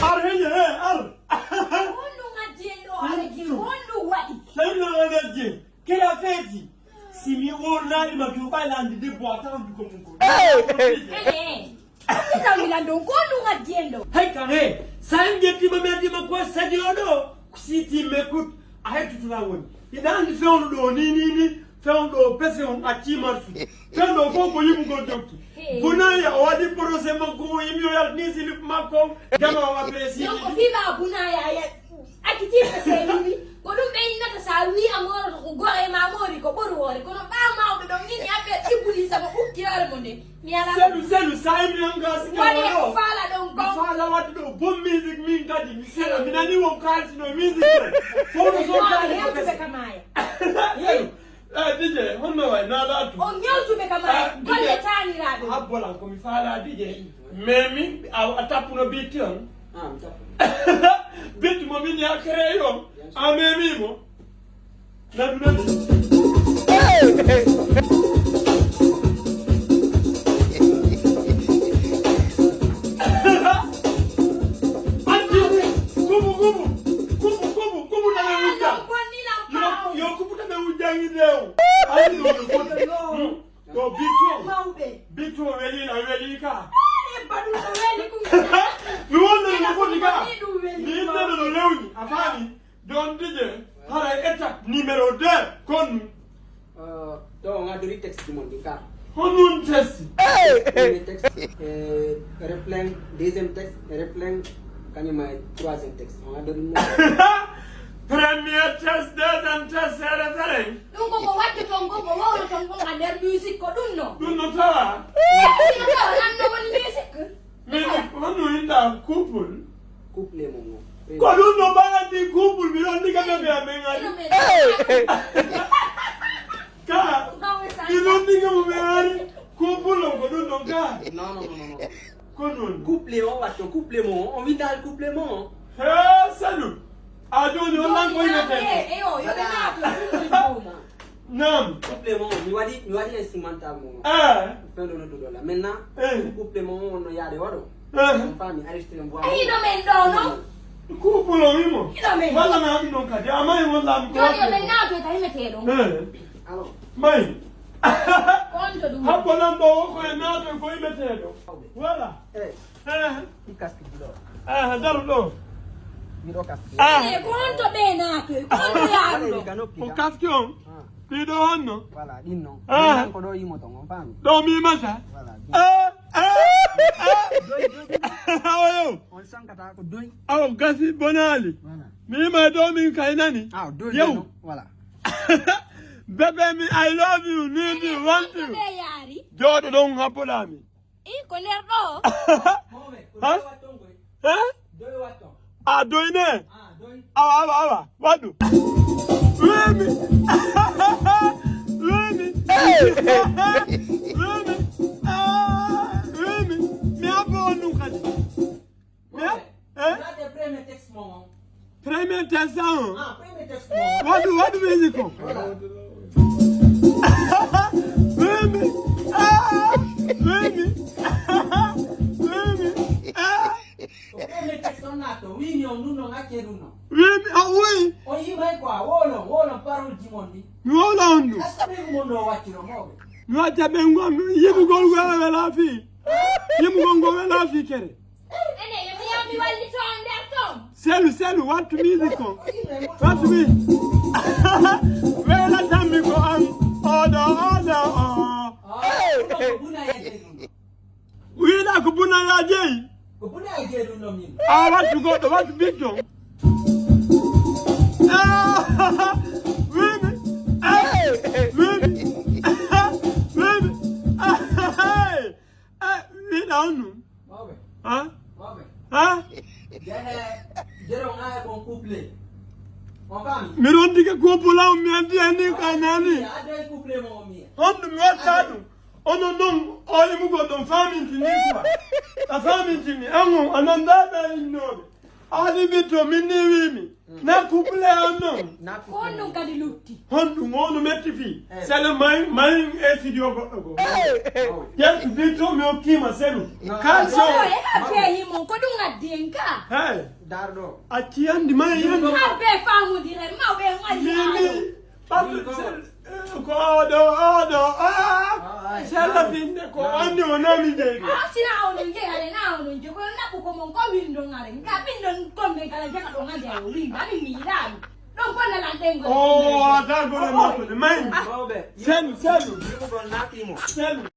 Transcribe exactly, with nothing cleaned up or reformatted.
Ar heƴe he ar. Honɗum addi en ɗo, Alaji? Honɗum waɗi? Tawi no Alaji en. Kela feeti. Si mi wonnaali ma duuɓa lande debbo a tawan duko mum ko. Ene. Tawi lan ɗon ko honɗum addi en ɗo? Hay kan he. Sa en ƴettima mi addima ko sadi o ɗo. Siti mekut. A hettutu lan woni. Hiɗa andi fewndo ɗo ni ni ni. Fewndo pese on acci marsude. Fewndo fof ko yimugol jokki. Bunaya o waɗi procès makko o yimi o yaltini silip makko. Jama o apprécié. Donc o fiɓa Bunaya a yalti. Acci ti pese yimi. Ko ɗum ɓe innata sa wi a moroto ko go'o e ma mori ko ɓoru hoore. Kono ɓaawo mawɓe ɗon min e affaire ibulisa mo ɓukki hoore mo nde. Mi ala. Selu selu sa yimi on ga sika. Waɗi ko faala ɗon kon. Faala waɗi ɗo bon musique min kadi mi sela mi nani won kaalisi no musique. Fof no so kaalisi. Kamaya. Selu. Eh, D J, honno way? Na laatu. On ñawtuɓe kam ay golle taaniraaɓe. Habbolan ko mi faala D J. Mais mi a, a tappuno bitti on. Ah, mi tappuno. Bitti mo min ya créé on. A memi mo. Nadu nadu. Anti, kubu, kubu, kubu, kubu, kubu na wujja. Yo, yo kubu na wujja ngi dew. Anti, yo, yo, yo. Yo, bitu. Mawɓe. Bitu, weli na, weli ka. Eh, baɗu no weli kum. Mi wonno no foti ka. Mi inna no lewni, a faami? Don D J, haray étape numéro deux, kon. Euh, ɗo on addori texte mon ɗin ka. Honɗum texte? Premier texte, euh, refrain, deuxième texte, refrain, kañum e troisième texte. On addori mo. Premier texte, deuxième texte, e refrain. Ɗum ko ko waɗde ton kon, ko wowlo ton kon ka nder musique, ko ɗum no. Ɗum no tawa. Ɗum no tawa, nan no woni musique. Min honno inɗa couple? Couple mo ngo. Ko ɗum no mbaɗanɗi couple, mi ɗon ndiga ɓe ɓe amen ari. Ka, mi ɗon ndiga mo ɓe ari. Couple on ko ɗum ɗon ka. Non, non, non, non, non. Ko non. Couple on watto, couple mo, on winda couple mo. He, salut. A joni on lan ko yimete. Eyo, yo ɓe naato. Naam. Couple mo, mi waɗi, mi waɗi instrumental mo. Eh. Fewndo no duɗo la. Maintenant, eh, couple mo on no yaade waɗo. Eh. On faami arrêté mo. Ayi no men ɗo no. Couple o wimo. Ino men. Walla na ɗum ɗon kadi. A mayi walla mi ko. Joni yo men naato e tawi mete ɗon. Eh. Alors. Mayi. Konto ɗum. Habbo nan ɗo ko e naato ko imeteɗo. Voilà. Eh. Eh. Ɗi casque ji ɗo. Ah, daru ɗo. Ɗi ɗo casque. Ah. Eh, ko honto ɓe naatoy? Ko honto yaaruɗo? Ko casque on? Ah. Ɗi ɗo honno? Voilà, ɗin non. Ah. Ɗin ko ɗo yimoto on, faami? Ɗo mi mata? Voilà, ɗin. Eh, eh, eh. Doy, doy, doy. Awa yo. On sankata ko doy. Awa gasi bonaali. Voilà. Mi ma ɗo min kaynani. Ah, doy, doy, non. Voilà. Bébé mi, I love you, need you, want you. Ɓe yaari. Jooɗo ɗon habboɗaa mi. Ih, ko nder ɗo. Ha? Ha? A doyne? Awa, awa, awa. Waɗu. Wemi. Wemi. Wemi. Ah, wemi. Mi abbo on ɗum kadi. Mi ab-, eh? Premier texte on. Ah, premier texte mo. Waɗu, waɗu musique o. Wemi. Ah, wemi. Wemi. Ah. Ko premier texte on nato, wini on nun non acce ɗum non. Wemi, a woyi. O yimay quoi, wolon, wolon parole ji mon ɗi. Mi wola on ɗum. Est-ce que ɓe mon ɗo wacciro mawɓe? Mi wacca ɓe ngam yimugol wewe laafi. Yimugol ngo we laafi kere. Ene, yo mi yaw mi wallito on nder ton. Selu, selu, wattu musique o. Wattu mi. Wela tammi ko an. Oɗo, oɗo, o. Wiɗa ko buna ya jeyi. Ko buna ya jeyi ɗum ɗo min. A wattu goɗɗo, wattu biddo. Ah, wimi. Ah, wimi. Ah, wimi. Ah, hey. Eh, wiɗa on ɗum? Mawɓe. Ha? Mawɓe. Ha? Jere, jere on aya kon couple. On faami? Mi rondike couple on, mi andi andi ka nani. A doy couple mo mi. Honɗum mi watta ɗum? Onon non, o imugol ɗon faamintini quoi. A faamintini, an on, a nanda ɓe innooɓe. Aɗa ɓitto min ni wiimi. Na couple on noon. Ko on ɗum kadi lutti. Honɗum on metti fii? Sele may may e studio goɗɗo goo. Ƴettu ɓitto mi okkiima selu. Kalso. Oyo e habbe himo ko ɗum addi en ka. Hey. Darɗo. A ciyandi may yandi. Habbe faamudire mawɓe en walli. Mimi. Ɓaɓɓe sel ko oɗo oɗo aa. Sella finde ko onni o nami jeyi. A sina onon jeyi hare na onon jeyi kono naɓu ko mon ko windon hare ka ɓindon kombe kala jaka ɗon hande o windi ami mi yiɗaami ɗon ko nalan ɗen. O ata gole makko de may. Selu selu. Selu.